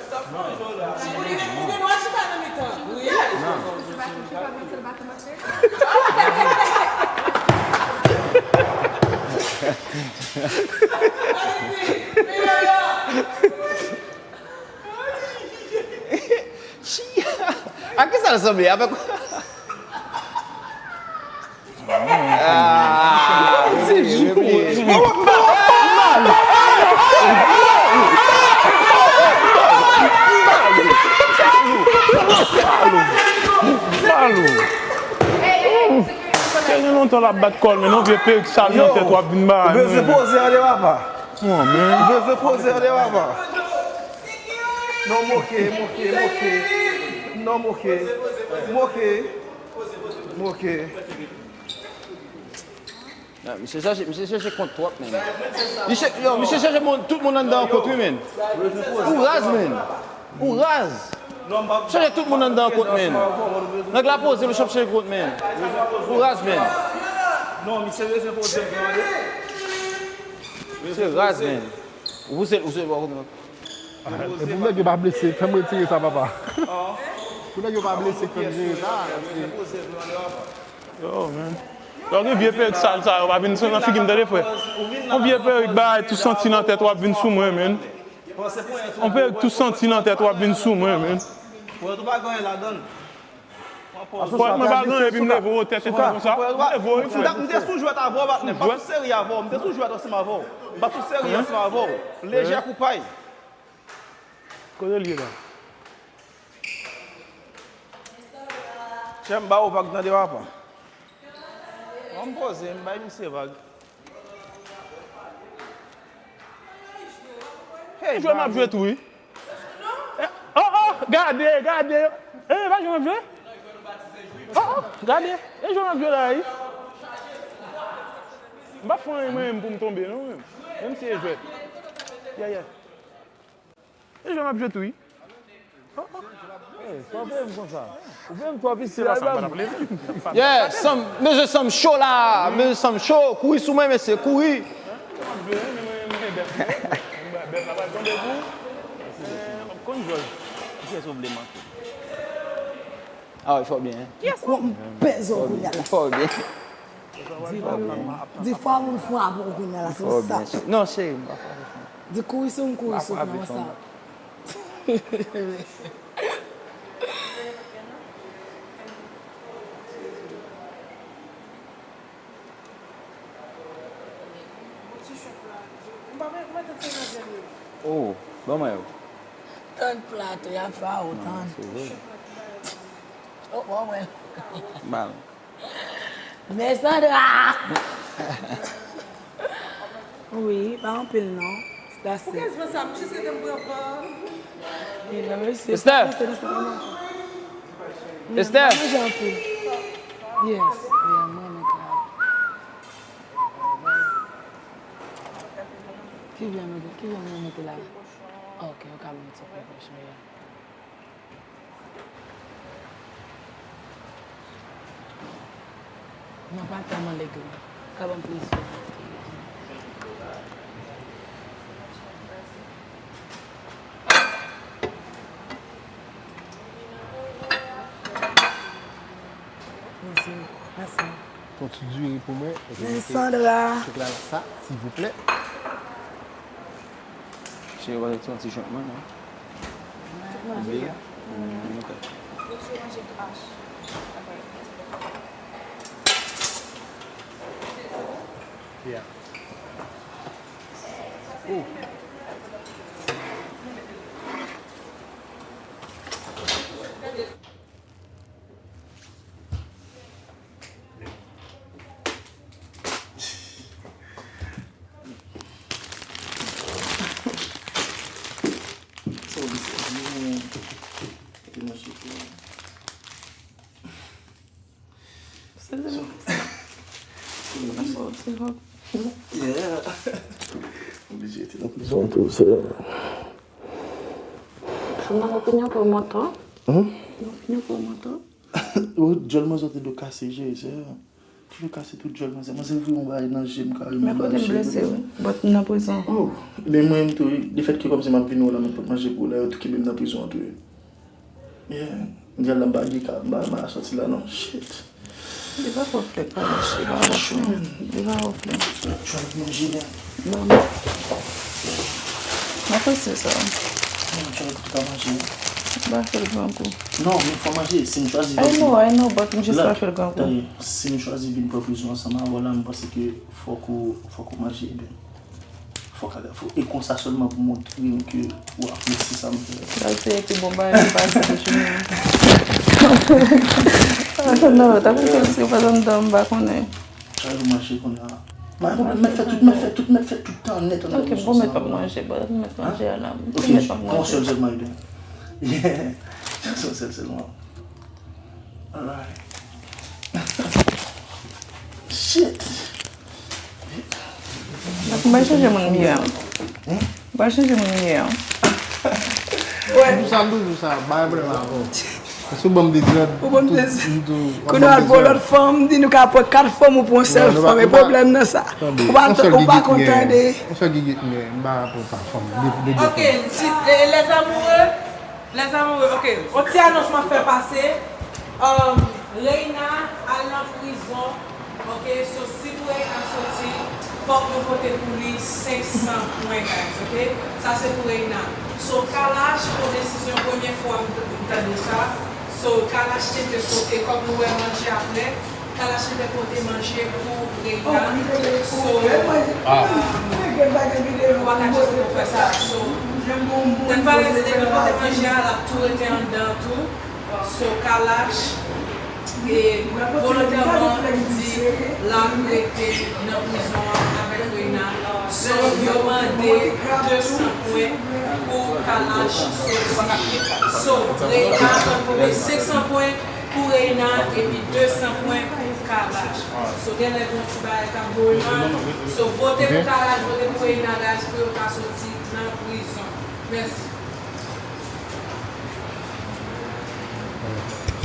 Chi-, a kisa l sanble? Avèk. Ah, ti jou. Malo. Sa gen lontan l ap bat kò l, men yon vye perik sal nan tèt w ap vin ba. Ou bezwen poze, ale papa. Ou bezwen poze, ale papa. Non, moke, moke, moke. Non, moke. Moke. Moke. Nan, misye chèche, misye chèche kont twòp, menm. Li chè-, yo, misye chèche moun, tout moun anndan an kont, wi, menm. Ou raz, menm. Ou raz. Chèche tout moun anndan an kont, menm. Nèg la poze, misye ap chèche kont, menm. Ou raz, menm. Non, misye bezwen poze, tande. Misye raz, menm. Ou pouse, ou pouse, ou pouse. Ah, e pou nèg yo pa blese, fè m retire sa, papa. Pou nèg yo pa blese, fè m retire sa. Yo, man. Lè w gen vye perik sal sa yo, pa vin sou nan figi m, tande, frè. Yon vye perik, bagay tou santi nan tèt w ap vin sou mwen, man. Yon perik tou santi nan tèt w ap vin sou mwen, man. Pòt mwen pa gen, epi m leve w tèt konsa. M leve w, wi, frè. M te sou jwèt avè w, patnè. M pa sou seri avè w. M te sou jwèt ansanm avè w. M pa sou seri ansanm avè w. Lejè kou pay. Kote l ye la? Chè, m ba w vag, tande, papa. Ban m poze, m bay misye vag. Hey, jwe m ap jwe tou, wi. Eh, oh, oh, gade, gade. Eh, pa jwe m ap jwe. Oh, oh, gade. E jwe m ap jwe la, wi. M pa fè anyen mwen menm pou m tonbe, non, menm. Menm si e jwèt. Yeah, yeah. E jwe m ap jwe tou, wi. Oh, oh. Eh, sa w fè m konsa? Ou fè m twòp isi la, sa m pa t ap leve. Yeah, sanm, mesye sanm cho la, mesye sanm cho, kouri sou mwen, mesye, kouri. Bèf la pral tonbe tou. Eh, m ap konn jòj. Kiyès ou vle manke? Ah, wi, fò byen, hein? Kiyès ou? M pèse w kounye a la. Fò byen. Di, di fò moun frape w kounye a la, se sa. Non, cheri, m pa frape fanm. Di kouri sou m, kouri sou m, nan sa. Oh, ban mwen yo. Tann plato, y ap fè a ou tann. Se vre. Oh, ban mwen. Ba m. Men Sandra! Wi, pa anpil non. That's it. Pou kèz van sa, m jis rete m pran van. Esther! Esther! Manje anpil. Yes, yeah, mwen menm. Ki vyan nou, ki vyan nou mete la? Ok, ou ka mete prekosyon, yeah. Non, pa tèlman lege. Ka ban m plis. Mèsi, mèsi. Ton ti diri pou mwen. Men Sandra. Choklala sa, silvouplè. Cheri, w ap ti yon ti jwèt mwen, non? Tout manje la. Mm, ok. Yo tou manje kras. Yeah. Oh. Yeah. Oblije rete nan prizon tou, sè. Nan opinyon pou mwen tou. Hmm? Nan opinyon pou mwen tou. Ou, djòl manzè te dwe kase je, sè. Ki dwe kase tout djòl manzè. Manzè voye yon bagay nan je m, kareman. Men kote m blese, wi. But m nan prizon. Oh, men mwen menm tou, wi. Lefètke kòmsi m ap vin wè w la, m ap pot manje pou ou la, yo tou kenbe m nan prizon an tou, wi. Yeah. M di al la, m pa gen ka, m pa, m pa sòti la, non. Shit. Li pa wè flè k pa mache, pa wè flè. Li pa wè flè. Try manje la. Ban m. Mwen panse sa. Non, try pou ka manje. M pa fè l gran gou. Non, men fò manje, si n chwazi vin. I know, I know, but m jis pa fè l gran gou. Tande, si n chwazi vin pran prizon ansanm avè w la, m panse ke fòk ou, fòk ou manje, ebyen. Fòk, fòk, e konsa sèlman pou montre m ke ou apresye sa m fè. Pral seye pi bon bagay ki pase pou jounen an. Non, ta konn fè si ou pa t anndan, m pa konnen. Sa yo manje kounye a. Mèt fè tout, mèt fè tout, mèt fè tout tan nèt anndan. Ok, bon, mèt p ap manje, bon, mèt manje a la. Ok, mèt p ap manje. Yon sèl sèlman, ebyen. Yeah. Yon sèl sèlman. Alright. Shit. Donk, m pral chanje moun m ye a. Hein? M pral chanje moun m ye a. Wè. Toujou sa, toujou sa, bay vrèman bon. Paske ou ban m de grad. Ou ban m de. Kounye a pou lòt fanm, di nou ka pran kat fanm ou pran yon sèl fanm. E pwoblèm nan sa. Ou pa, ou pa kontan de. Yon sèl gigit m gen, m pa pran pa fanm. De, de, de fanm. Ok, ti, e, les amoureux. Les amoureux, ok. On ti anons m ap fè pase. Um, Reina al nan prizon. Ok, so si pou Reina soti, fòk nou vote pou li senk san pwen, guys, ok? Sa se pou Reina. So, Kalash, yon desizyon, premye fwa m t-, m tande sa. So, Kalash te vle pote, kòm nou wè manje aprè, Kalash te vle pote manje pou Reina. So, ah, um, nou pa ka jis pou fè sa. So, nan pale di depi l pote manje a, l ap tou rete anndan tou. So, Kalash, e, volontèman di l ap rete nan prizon an avèk Reina. So, yo mande de san pwen pou Kalash soti. So, Reina konn vote senk san pwen pou Reina epi de san pwen pou Kalash. So, genlè gon ti bagay k ap going on. So, vote pou Kalash, vote pou Reina, guys, pou yo ka soti nan prizon. Mèsi.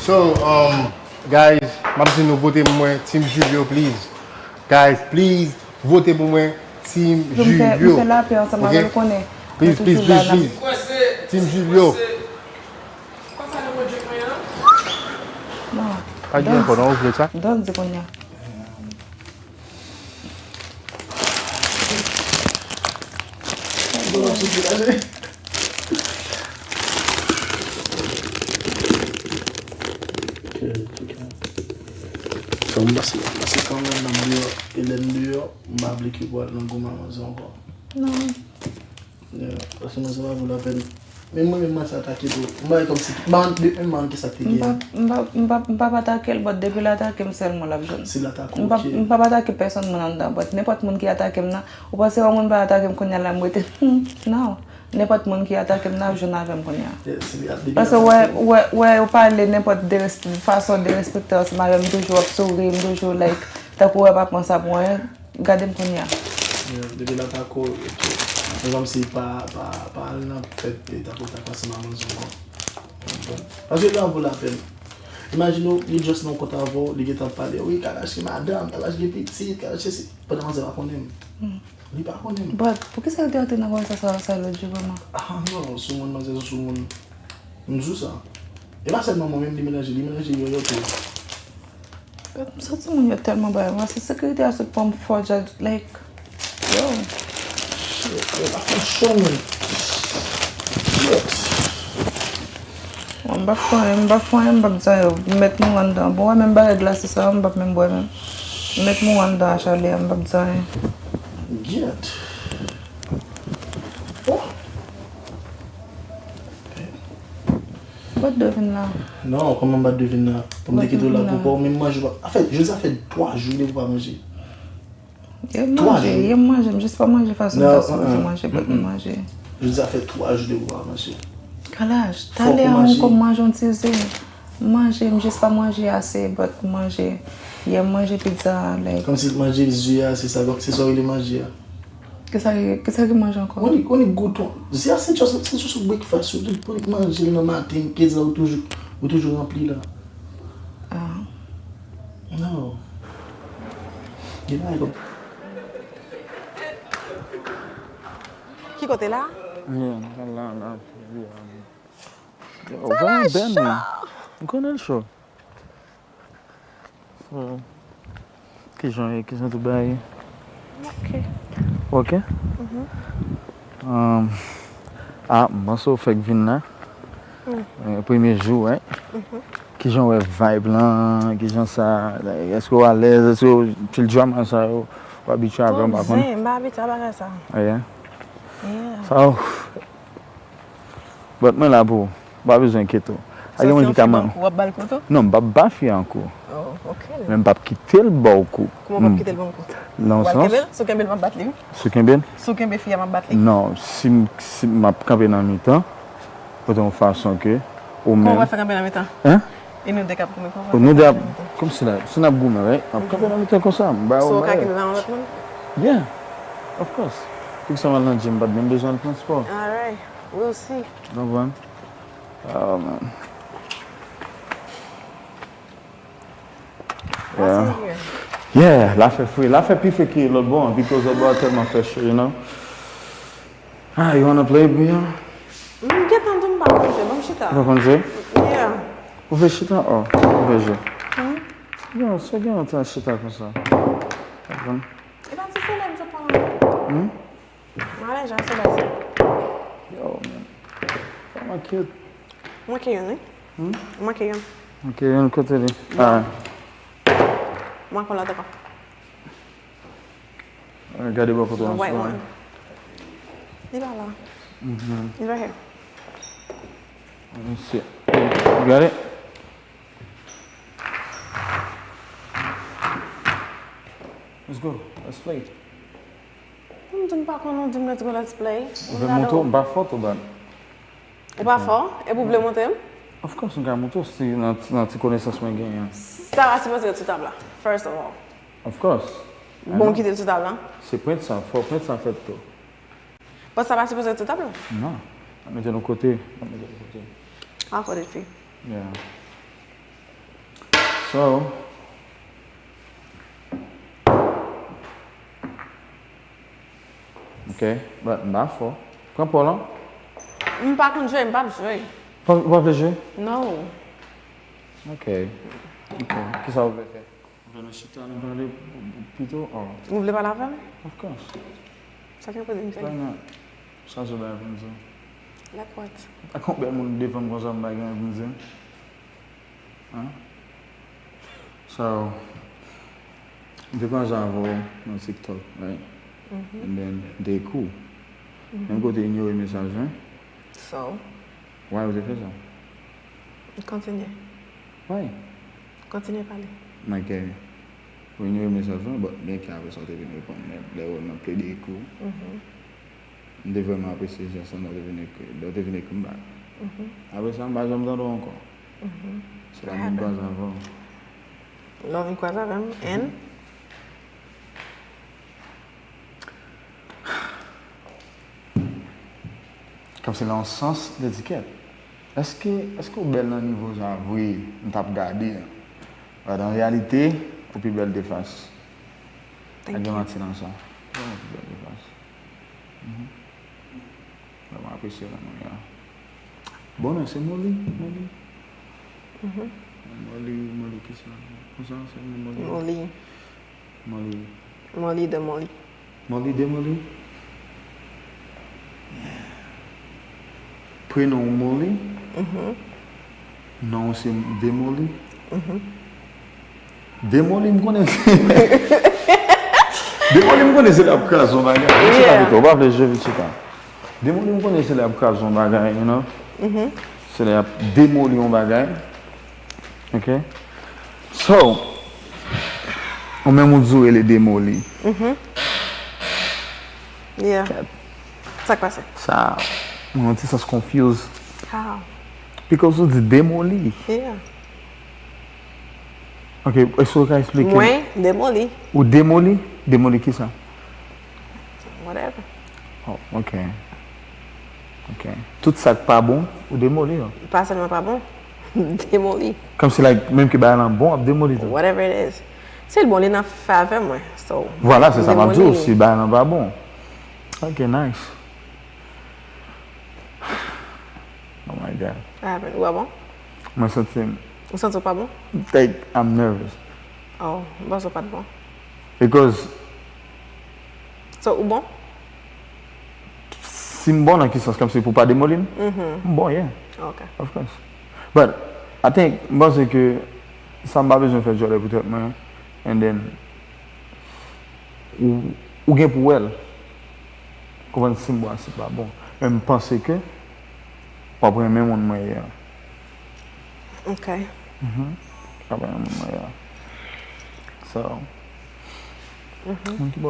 So, um, guys, m ap di nou vote pou mwen, Team Julio, please. Guys, please, vote pou mwen, Team Julio. Yo, m fè, m fè lapè ansanm avè l, konnen. Please, please, please, please. Team Julio. Non. Pa gen ankò, non, ou vle sa? Donn di kounye a. Sa m pase, pase kanmenm nan deyò, e lè m deyò, m pa vle ke pou al nan gou manman ankò. Non. Yeah, paske mwen se pa pou lapèn. Men mwen menm mwen sa atake tou. M bay kòmsi, m pa de menm man ki sa k te gen. M pa, m pa, m pa, m pa atake l, but depi l atake m sèlman l ap jwenn. Si l atake w, ok. M pa, m pa atake pèsonn moun anndan, but nenpòt moun ki atake m nan, ou panse yon moun pa atake m kounye a la m rete, hmm, non. Nenpòt moun ki atake m nan ap jwenn avè m kounye a. Yeah, si li ap depi l atake w. Paske wè, wè, wè, ou pale nenpòt deres-, fason derespektan ansanm avè m, m toujou ap souri, m toujou like, tankou wè pa pran sa pou anyen. Gade m kounye a. Yeah, depi l atake w, ok. Men kòmsi pa, pa, pa al nan fèt e tapotak ansanm ak manzè ankò. Ou konprann? Paske li pa vo lapèn. Imajine w, li just nan kont avè w, li gentan ap pale, wi, Kalash gen madanm, Kalash gen pitit, Kalash sesi. Pandan manzè pa konnen m. Hmm. Li pa konnen m. But, poukisa l te antre nan konvèsasyon sa lòt jou vrèman? Ah, non, soumoun, manzè soumoun. M di w sa. E pa sèlman mwen menm li melanje, li melanje Yoyo tou. M santi moun yo tèlman bay mwen, se sekirite a sot pran m fò dja, like, yo. Shit, yo pa fè cho, man. Shit. Mwen m p ap fè anyen, m p ap fè anyen, m p ap di anyen, yo. M mèt mouri anndan. Bon, wè menm bagay glase sa yo, m p ap menm bwè menm. M mèt mouri anndan a chalè a, m p ap di anyen. Gyèt. Oh. Bat dwe vin la. Non, kòman bat dwe vin la? Pou m te kite w la pou kò w, menm manje w pa. Anfèt, jodi a fè twa jou depi w pa manje. Yè m manje, yè m manje, m jis pa manje fason m ta sipoze manje, bat m manje. Jodi a fè twa jou depi w pa manje. Kalash, talè a ankò m manje yon ti ze. M manje, m jis pa manje ase, but m manje. Yè m manje pizza, like. Kòmsi manje ze a, se sa, se sa w rele manje a? Kisa ki, kisa ki manje ankò? Ou nik, ou nik gouton. Ze a se just, se just breakfast, ou nik, ou nik manje l nan maten, kenz la ou toujou, ou toujou ranpli la. Ah. No. Gen bagay kòm. Ki kote la? Yeah, la, la, la. Yo, vwala bèl, men. M konnen l cho. So, kijan w ye? Kijan tout bagay ye? Ok. Ok? Mhm. Um, ah, m panse w fèk vin la. Mm. Eh, premye jou, wi. Mhm. Kijan w wè vibe lan? Kijan sa? Èske w alèz? Èske w feel drama sa yo? W abitye avè l, m pa konn. Zen, m pa abitye a bagay sa. Ah, yeah? Yeah. Sa, But mwen la pou ou. Ou pa bezwen enkyete w. Pa gen moun ki ka man. W ap ba l kou tou? Non, m p ap ba fi a yon kou. Oh, ok. Men m p ap kite l ba w kou. Kouman w p ap kite l ba w kou? Nan yon sans. W al kenbe l? Si w kenbe l, m ap bat li, wi. Si w kenbe l? Si w kenbe fi a, m ap bat li. Non, si m, si m ap kanpe nan mitan, pote yon fason ke ou menm. Kòman w pral fè kanpe nan mitan? Hein? E nou de k ap goumen, kòman w pral fè kanpe nan mitan? Nou de ap, kòmsi la, si n ap goumen, right? N ap kanpe nan mitan konsa, m ba w. So, w ka kenbe pa yon lòt moun? Yeah, of course. Poukisa m al nan gym, m pa t menm bezwen al pran spò. Alright. We'll see. Ou konprann? Oh, man. Yeah. Yeah, la fè fre. La fè pi fre ke lòt bò an, because lòt bò a tèlman fè cho, you know. Ah, you wanna play, Brian? M gentan di m pa konn jwe, ban m chita. Ou pa konn jwe? Yeah. Ou vle chita? Oh, ou vle jwe. Hmm? Yo, so gen lontan chita konsa. Ou konprann? E pa ti solèy m sot pran la. Hmm? M alèje a solèy sa. Yo, man. Sa manke. Manke youn, wi. Manke yon. Ok, yon kote li. Ah. Mwen kon lòt ankò. Gade bò kote yon white one. Li pa la. It's right here. Let me see. You got it? Let's go. Let's play. M di m pa konn, ou di m let's go, let's play. Ou vle montre m pa fò tou bad. Ou pa fò? Epi w vle montre m? Of course, m ka montre w si nan, nan ti konesans mwen genyen an. Sa pa sipoze ret sou tab la, first of all. Of course. Bon, kite l sou tab la. Se print sa, fò print sa fèt tou. But sa pa sipoze ret sou tab la. Non. N ap mete l yon kote. N ap mete l yon kote. How could it be? Yeah. So, ok, but m pa fò. Pran pòl lan. M pa konn jwe, m p ap jwe. Pa, ou pa vle jwe? No. Ok. Ok. Kisa ou vle fè? Ou vle nou chita, nou pale pito? Oh. Ou vle pale avè m? Of course. Sa gen pou di m fè? Why not? Sa se bagay pou m di w. Like what? Ak yon bèl moun devan m konsa, m pa gen anyen pou m di l. Hein? So, m te kwaze avè w nan TikTok, right? And then, m te ekri w. Menm ke w te inyore mesaj mwen. So? Why ou te fè sa? Kontinye. Why? Kontinye pale. Ok. Ou inyore mesaj mwen, but byenke apre sa w te vin reponn mwen. Lè w nan plede ekri w. M te vrèman apresye jan sa w te vin ekri, lè w te vin ekri m back. Apre sa, m pa janm tande w ankò. Se la m vin kwaze avè w. Lè w vin kwaze avè m, and? Kòmsi nan yon sans, m te di kèt. Èske, èske w bèl nan nivo sa vre? M t ap gade. But an reyalite, ou pi bèl de fas. Pa gen manti nan sa. Ou vrèman pi bèl de fas. Vrèman apresye w nan mannyè a. Bon, non, se Molly, Molly. Molly, Molly, kisa? Konsa, se Molly. Molly. Molly. Molly de Molly. Molly de Molly? Prenon w Molly? Non w se Demoli? Demoli m konnen. Demoli m konnen se lè y ap kraze yon bagay. Vin chita pito, ou pa vle jwe, vin chita. Demoli m konnen se lè y ap kraze yon bagay, you know? Se lè y ap demoli yon bagay. Ok? So, ou menm ou di w rele Demoli. Yeah. Sa k pase? Sa, mwen yon ti sans confuse. How? Because ou di demoli. Yeah. Ok, èske ou ka eksplike? Mwen demoli. Ou demoli? Demoli kisa? Whatever. Oh, ok. Ok. Tout sa k pa bon, ou demoli yo. Pa sèlman pa bon, demoli. Kòmsi, like, menm ke bagay lan bon, w ap demoli tou. Whatever it is. Si l bon, li nan favè mwen. So, vwala, se sa m ap di w, demoli. Si bagay lan pa bon. Ok, nice. Oh my God. What happened? Ou pa bon? Mwen santi m. Ou santi w pa bon? Like, I'm nervous. Oh, m panse w pa t bon. Because. So, ou bon? Si m bon nan ki sans, kòmsi pou pa demoli m? M bon, yeah. Ok. Of course. But, I think, m panse ke sa m pa bezwen fè djòlè pou tèt mwen, and then, ou, ou gen pou wè l. Konprann si m bon, si m pa bon. Men m panse ke w ap renmen moun mwen ye a. Ok. W ap renmen moun mwen ye a. So, moun ki bò